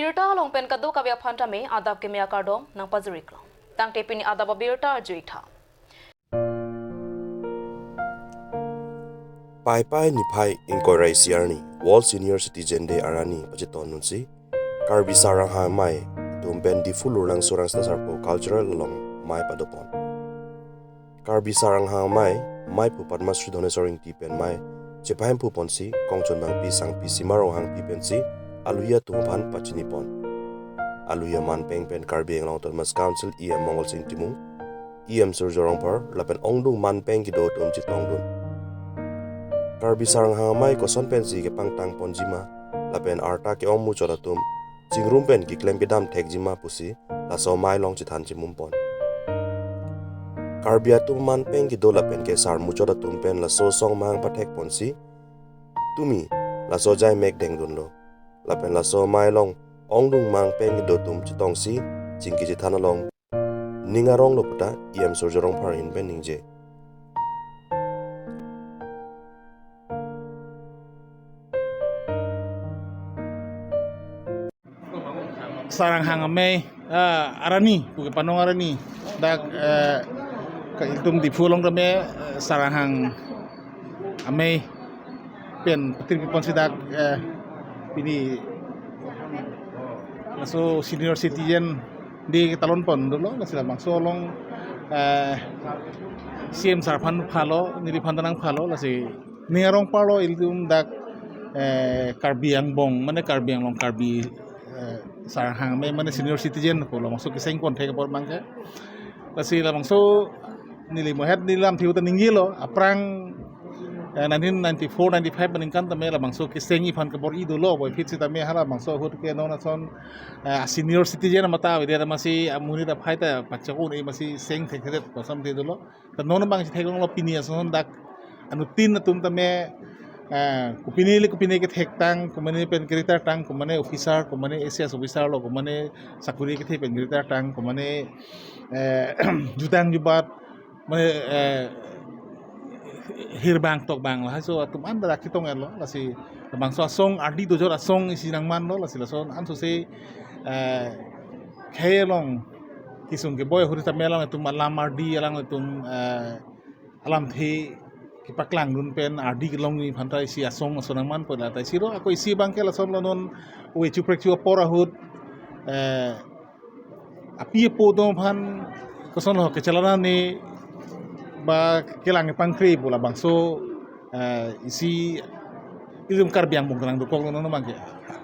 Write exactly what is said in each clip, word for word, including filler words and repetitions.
Birta along pen kadokave aphan tame adap keme akardom nangpajiriklo. Tangte pini adap abirta arju-ik tha. Paipai niphai ingkoi ra isi arni World Senior Citizen Day arani pacheton dunsi Karbi Saranghang Amei atum pen Diphu Lurlang Surang Sita Sarpo Cultural along mei padopon. Karbi Saranghang Amei, meiphu Padma Shri Dhoneswar Ingti pen mei chepahemphu ponsi Kongchon Bangpi Sangpi Sima Ronghangpi pensi aluhi atum aphan pachini pon. Aluhi aman peng pen Karbi Anglong Autonomous Council E M Mongol Sing Timung, E M Surjya Rongphar lapen ongdung man peng kedo atum chetongdun. Karbi Saranghang Amei koson pensi kepangtang ponjima lapen arta ke-ong muchot atum chingrum pen keklem kedam thekjima pusi laso amei along chethan chimum pon. Karbi atum man peng kedo lapen ke sar muchot atum pen laso asong mahang pathek ponsi tumi laso ajai mek dengdunlo. Lapen laso amei along ongdung man peng kedo atum chetongsi chingki chethan along ning aronglo puta E M Surjya Rongphar ahin pen ningje. Saranghang Amei, ah, arani, pu kepanong arani. Dak, eh, ka ilitum Diphu along tame, eh, Saranghang Amei pen patirpi ponsi dak, eh, pini laso senior citizen day ketalon pon dolo, lasi labangso along, eh, C M sir aphan phalo, neliphan ta nangphalo, lasi ning arong parlo ilitum dak, eh, Karbi angbong, mane Karbi Anglong Karbi, eh, Saranghang Amei, mane senior citizen pu labangso keseng pon thek apor abangke. Lasi labangso neli mohet neli lamthe ahut ta ningjelo, aphrang, eh, nineteen ninety-four ninety-five aningkan tame labangso keseng iphan kabor-i dolo, puvoiphit sitame halabangso ahut ke non ason, eh, senior citizen amata avedet amatsi amonit aphai ta pachak un-e amatsi seng thekthedet pu asam te dolo. Ta non abang si theklonglo pini ason dak anuttin atum tame, eh, kopine le kopine kethektang, komane pen ke-retire tang, komane officer, komane A C S officer lo, komane sakuri kethe pen ke-retire tang, komane, eh, jutang jubat, mane, eh, hirbang tokbang lahai aso atum an dak chetong-etlo, lasi labangso asong ardi dojor asong isi nangmanlo, lasi lason ansose, eh, khei along kesung keboi ahut tame alanglitum alam ardi alanglitum, eh, alamthe kepaklangdun pen ardi kelongji aphan ta isi asong ason nangmanpo la ta isi lo, ako isi abangke lasonlo non ove chuprek chu apor ahut, eh, api apo atum aphan kosonlo kechelana ne ba kelang pangkre pu labangso, eh, isi ilitum Karbi angbong kelang dokoklo non abangke.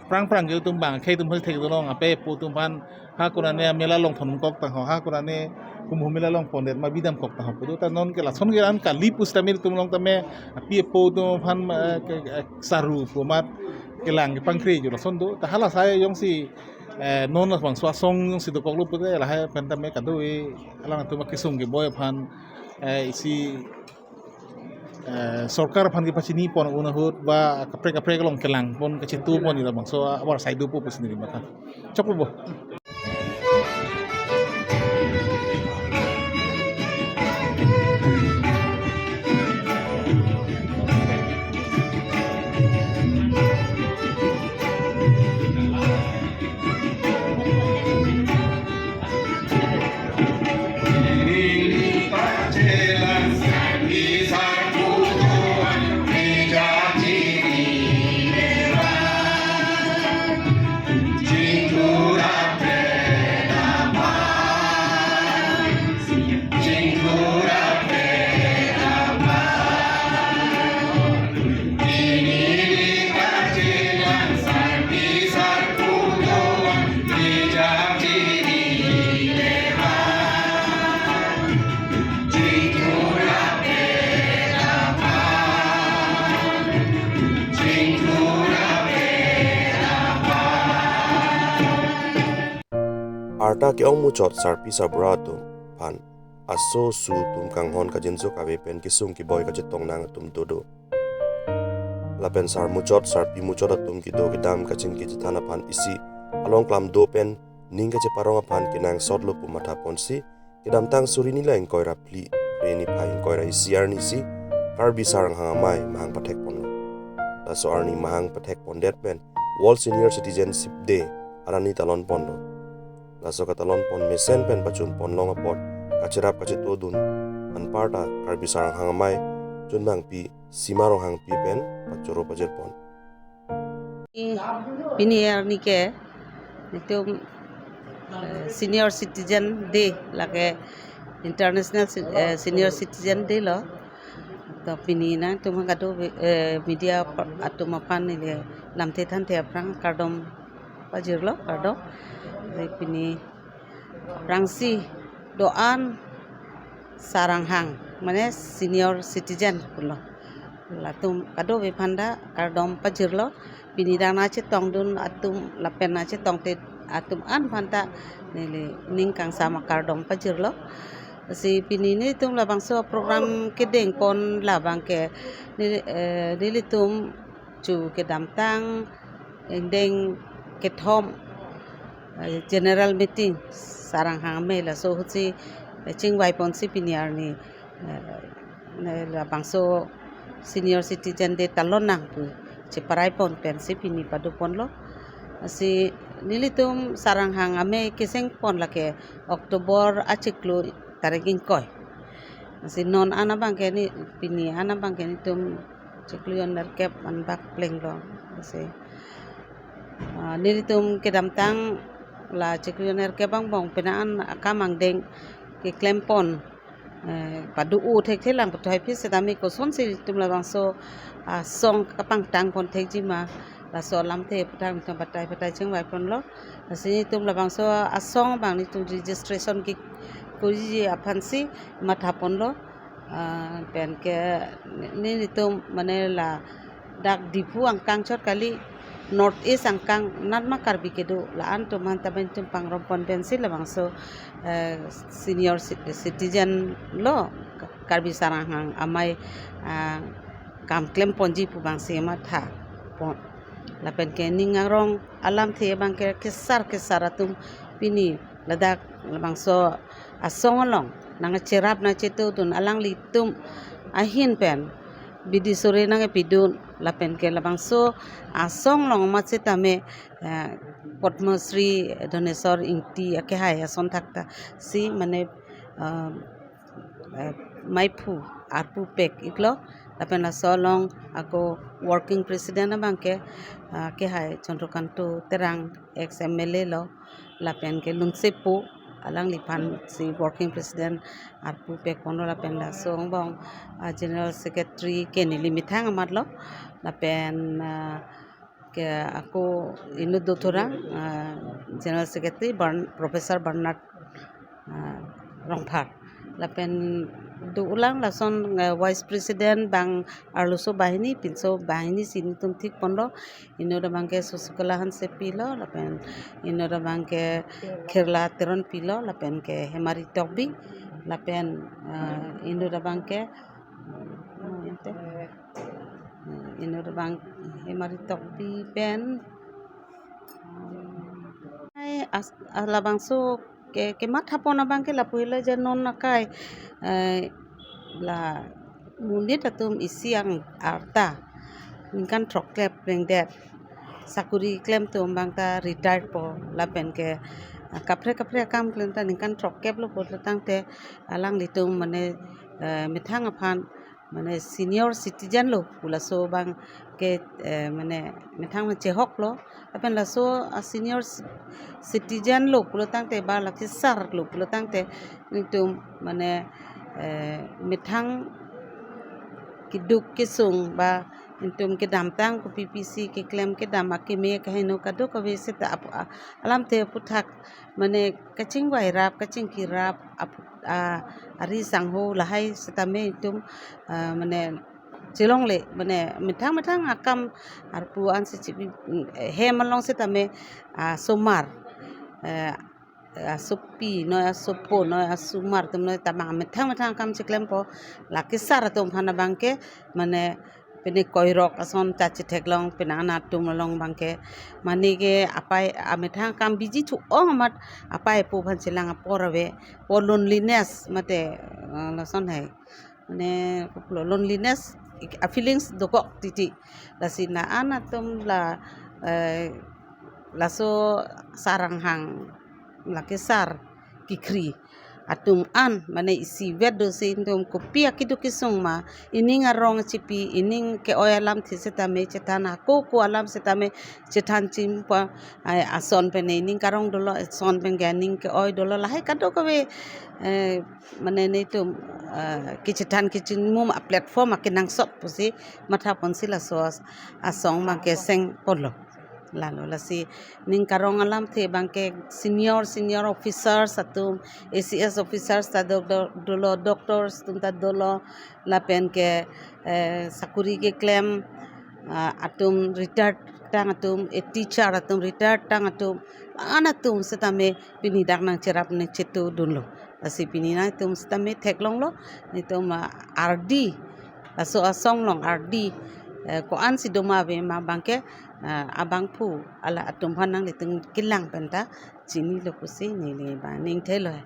Aphrang aphrang ke ilitum bang khei atum hal thek dolong ape apo atum aphan ha konane amela longthon kok tangho, ha konane kumbh mela long pondet ma bidam kok tangho pu do. Ta non ke lason ke ran kali pusitame ilitum along tame api apo atum aphan, eh, ke, eh, saru pu amat kelang pangkre ju lason do. Ta hala sai jongsi, eh, non labangso asong jongsi dokoklo pute lahai pen tame kado-e alangtum akesung keboi aphan, eh, isi, eh, sorkar aphan kepachini pon un ahut ba kaprek kaprek along kelang pon kachetu pon ira bangso abar saidu po pusi neli matha. Choklo bo. Arta ke-ong muchot sarpi sarbura atum aphan aso asu atum kanghon kajinso kave pen kesung keboi kachetong nang atum dodo. Lapen sar muchot sarpi muchot atum kedo kedam kachingki chethan aphan isi along klam do pen ning kacheparong aphan kenangsotlo pu matha ponsi kedamtang suri ni la ingkoi ra phli, Phre niphai ingkoi ra isi arni si Karbi Saranghang Amei mahang pathek ponlo. Laso arni mahang pathek pondet pen World Senior Citizenship Day arani talon ponlo. Laso katalon pon mesen pen pachun pon long apot kacherap kachetodun anparta Karbi Saranghang Amei chunbangpi Sima Ronghangpi pen pachoro pajir pon. Pini arni ke netum, eh, Senior Citizen Day, lake International Si-, eh, Senior Citizen Day lo. To pini nangtum kado, eh, media pa-, atum aphan neli lamthe thanthe aphrang kardom pajirlo, kardom. Jadi pini aphrangsi do-an saranghang, mane senior citizen pulo. Latum kadokave aphanta kardom pajirlo. Pini dak nangchetongdun atum lapen nangchetongte atum an aphanta neli ning kangsam akardom pajirlo. Si pini nelitum labangso program kedeng pon labang ke neli, eh, nelitum chu kedamtang ingdeng kethom, eh, general meeting Saranghang Amei, laso ahutsi, eh, chingvai ponsi pini arni, eh, ne labangso Senior Citizen Day talon nang pu cheparai pon pensi pini pado ponlo. Si nelitum Saranghang Amei keseng pon lake October achiklo tarik ingkoi. Si non an abang ke ne, pini an abang ke netum chiklo nerkep anbak plenglo. Si, ah, nelitum kedamtang la chiklo nerkep angbong penang an akam angdeng keklem pon, eh, pado-o thekthe lang puthot aphi setame kosonsi netum labangso asong kapangtang pon thekji ma, laso alamthe aputhak netum batai batai chingvai ponlo. Si netum labangso asong abang netum registration ke kuriji aphansi matha ponlo. Ah, pen ke ne, netum mane ladak Diphu angkang chot kali, North East angkang natma Karbi kedo, la-an atum aphanta netum pangrum pon pensi labangso, eh, senior ci-, citizen lo, Karbi Saranghang Amei, ah, kam klem ponji pu abangsi matha pon. Lapen ke ning arong alamthe abang ke kesar kesar atum pini ladak labangso asong along nangcherap nangchetodun alanglitum ahin pen bidi sore nangpidun lapen ke labangso asong along amat setame, eh, Padma Shri Dhaneswar Ingti akehai ason thakta si mane, eh, eh, maiphu arpu pek iklo, lapen laso along ako working president abang ke, ah, akehai Chandrakanta Terang, ex M L A lo, lapen ke Lunsepo, alangliphan si working president arpu pek ponlo, lapen laso angbong, ah, general secretary ke neli methang amat lo, lapen, ah, ke ako inut do thurang, ah, general secretary Bern-, Professor Bernard, ah, Rongphar. Lapen do-olang lason, ah, vice president abang arloso banghini, pinso banghini si netum thik ponlo. Inut abang ke Sasikola Hansepi lo, lapen inut abang ke Khirla Teronpi lo, lapen ke Hemari Tokbi, lapen, ah, inut abang ke, ah, ente, eh, inut abang Hemari Tokbi pen, eh, ai as-, ah, labangso ke, kematha pon abang ke lapu helo je non akai, eh, la monit atum isi ang arta ningkan throkkep plengdet, sakuri klem atum abang ta retired po, lapen ke, ah, kaprek kaprek akam klem ta ningkan throkkep lo pulo tangte alanglitum mane, eh, methang aphan mane senior citizen lo pu laso abang ke, eh, mane methang mane chehok lo. Lapen laso, ah, senior ci-, citizen lo pulo tangte ba la kesar lo pulo tangte netum mane, eh, methang keduk kesung ba netum kedamtang kopi pisi keklem kedam akeme kaheno kadokave seta ap-, a-, alamthe aputhak mane kachingvai rap, kachingki rap, ap-, ah, ari sangho lahai setame netum, ah, mane chelongle, mane methang methang akam arpu ansi chipi, mm, hem along setame, ah, asomar, eh, asopi, noi asopo, noi asomar atum noi tamang methang methang akam cheklempo, la kesar atum aphan abang ke, mane pine koirok ason ta chetheklong, pine anat atum along abang ke, mane ke apai amethang akam busy thu-ong amat apai apo aphan chelang apor ave, po loneliness mate, eh, lason hai. Mane kopilo loneliness, ik-, a feelings dokok titi. Lasi la-an atum la, eh, Laso sar anghang, lake sar kekri atum an, mane isivet do si, netum kopi akeduk kesung ma, ining arong chipi, ining ke-oi alamthe setame chethan, ako ko alam setame chethan chimpa, ai, ason pen ining karong dolo, ason pen ke ining ke-oi dolo, lahai kadokave, eh, mane netum, eh, kechethan kechimum a-platform akenangsot pusi matha ponsi laso as-, asong abang ke seng ponlo. Lalo lasi ning karong alamthe abang ke senior, senior officers atum, A C S officers ta do, do, dolo, doctors atum ta dolo, lapen ke, eh, sakuri keklem, ah, atum, retired tang atum, eh, teacher atum, retired tang atum, an atum setame pini dak nangcherap nangchetongdunlo. Lasi pini nangtum setame theklonglo, netum, ah, ardi, laso asong along ardi, eh, ko-ansi doma ave ma abang ke, ah, abangphu alam atum aphan nanglitum kelang penta chinilo pusi neli abang ning thelo.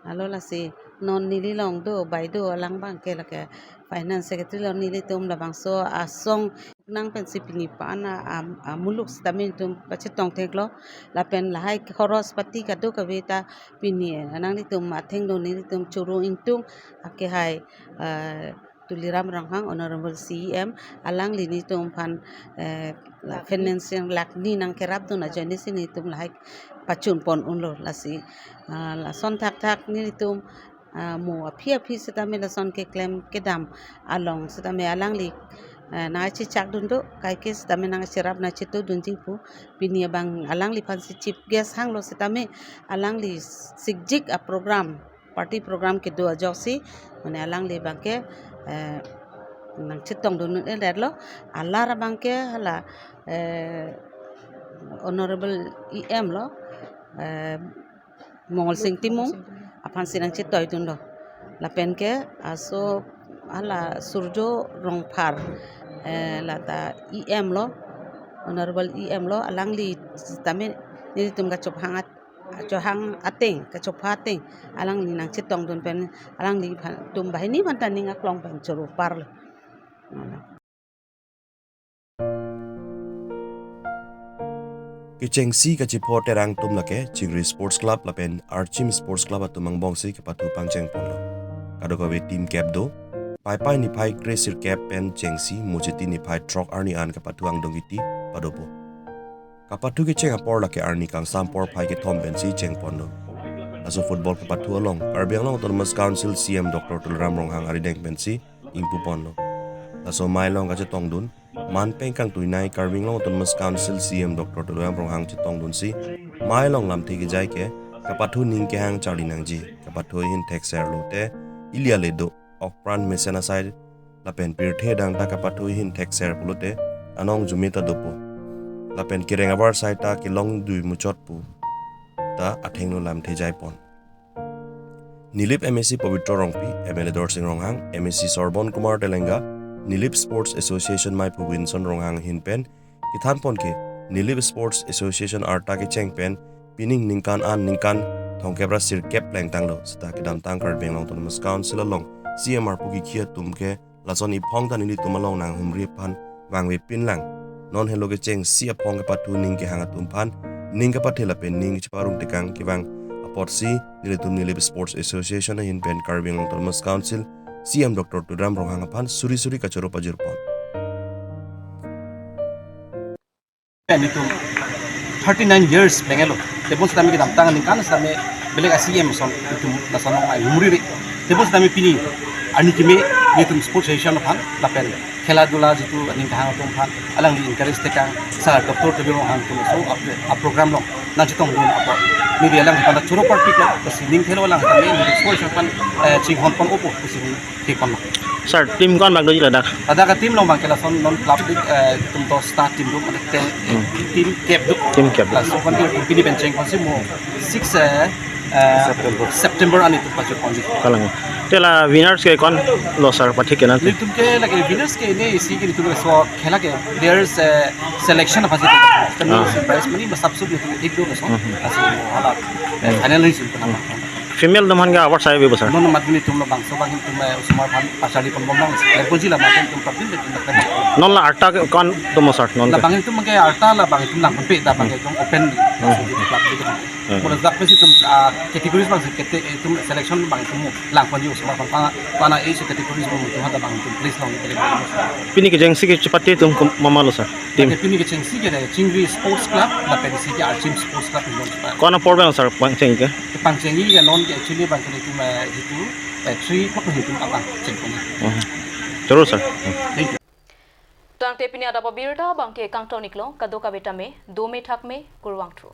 Lalo lasi non neli along do, bai do, alang abang ke lake finance secretary lo, nelitum labangso asong nang pensi pini pan a, a, amuluk setame netum pachetong theklo, lapen lahai khoros pati kadokave ta pini nanglitum athengno nelitum choro ingtung, ake hai, eh, Tuliram Ronghang, Honorable C E M, alangli netum aphan, eh, la financial lakh ni nangkerapdun ajoine si netum lahai pachun pon unlo. Lasi, ah, lason thakthak netum, ah, mo aphi aphi setame lason keklem kedam along setame alangli, eh, nangchechakdun do, kaike setame nangcherap nangchetongdunji pu, pini abang alangliphansi chief guest hanglo setame alangli sikjik a-program, party program kedo ajoksi, mane alangli abang ke, eh, nangchetongdun-edetlo, alar abang ke hala, eh, Honorable E M lo, eh, Mongol Sing Timung aphansi nangchetoidunlo. Lapen ke aso hala Surjo Rongphar, eh, lata E M lo, Honorable E M lo, alangli setame nelitum kachophang at-, chohang ateng, kachopha ateng alangli nangchetongdun pen alanglitum banghini aphanta ning aklong pen choro parlo. Kechengsi kachipho Terang atum lake Chingri Sports Club lapen Archim Sports Club atum angbongsi kepathu pangcheng ponlo. Kadokave team kep do. Paipai niphai kresirkep pen chengsi Mojiti niphai throk arni an kepathu angdong kiti padopo. Kepathu kecheng apor lake arni kangsam porphai kethom pensi cheng ponlo. Laso football kepathu along Karbi Anglong Autonomous Council C E M Doctor Tuliram Ronghang arideng pensi ingpu ponlo. Laso amei along kachetongdun, man peng kangtuinei Karbi Anglong Autonomous Council C E M Doctor Tuliram Ronghang chetongdunsi, amei along lamthe kejai ke, kepathu ning kehang charli nangji, kepathu ahin thekser lote, ili ale do, okpran mesen asai, lapen pirthe adang ta kepathu ahin thekser pulote, anong jumeta dopo. Lapen kereng abar sai ta kelong dui muchot pu ta athengno lamthe jai pon. Nilip M A C Pabitra Rongpi, M L A Dorsing Ronghang, M A C Sorbon Kumar Telenga, Nilip Sports Association meiphu Winson Ronghang ahin pen kethan pon ke, Nilip Sports Association arta kecheng pen pining ningkan an ningkan thomkep ra sirkep plengtanglo, seta kedamtang Karbi Anglong Autonomous Council along C M arpu kikhi atum ke lason iphong ta nelitum along nanghumri aphan vangve pinlang. Non helo kechengsi aphong kepathu ning kehang atum aphan ning kepathe lapen ning cheparong tekang kevang apotsi nelitum Nilip Sports Association ahin pen Karbi Anglong Autonomous Council C M Doctor Tuliram Ronghang aphan suri suri kachoro pajir pon. Nelitum thirty nine years pengelo. Tebon setame kedamtang ningkan setame belek a-C M ason nelitum lason nanghumri ri. Tebon setame pini arni keme nelitum sports association aphan lapen khela dula jitu ning kehang atum aphan alangli encourage tekang sar Doctor Tuliram Ronghang atum so a, a-program along nangchetongdun apot. Maybe alangli aphan ta choro parpiklo, lasi ning thelo alangli setame nelitum sports association aphan, eh, chinghon pon-opo pusi ning thek ponlo. Sir, team ko-an bak doji ladak? Ladak a-team along abang ke lason non club dik, eh, itum dosta team do, mane ten, Hmm. team kep do. Team kep. Laso aphan ke pini bencheng aphansi mo six, eh, eh, September. September arni itum pajut ponji. Kalang. Te la winners ke ko-an lo sir, pathik ke nang? Nelitum ke lake winners ke ne isi ke nelitum laso khela ke players, eh, selection aphansi. Kami Ah. prize money masap sup nelitum thik do laso. Hmm. Laso mo hala, eh, Hmm. final nelitum pernah. Hmm. Female atum aphan ke award sai ave bo sir? Non non, mat pini itum labangso abang itum, eh, osomar aphan pacharli ponbom abang, eh, punji la mat itum prapin itum, eh, Non la arta ke ko-an atum sir, non la ke? Bang itum ke arta labang itum langponpe, labang Hmm. itum open, Hmm. so, itum club itum. Hmm. Mula dak pesi itum, ah, categories abang si kete itum selection abang itum langponji osomar aphan, pana, pana age categories abang itum ada abang itum place long itum. Pini kechengsi ke chepate atum komat lo sir? Team. Lake pini kechengsi ke Chingri Sports Club, lapen isi ke Archim Sports Club itum. Ko-an apor pen sir pangcheng ke? Pangchengji ke non ke actually abang ke itum, eh, itum, eh, three o'clock itum abang chengkong. Hmm. Choro sir. Hmm. Thank you. Tangte pini adap abirta abang ke kangton iklo, kadokave tame, dome thakme, kurvangthu.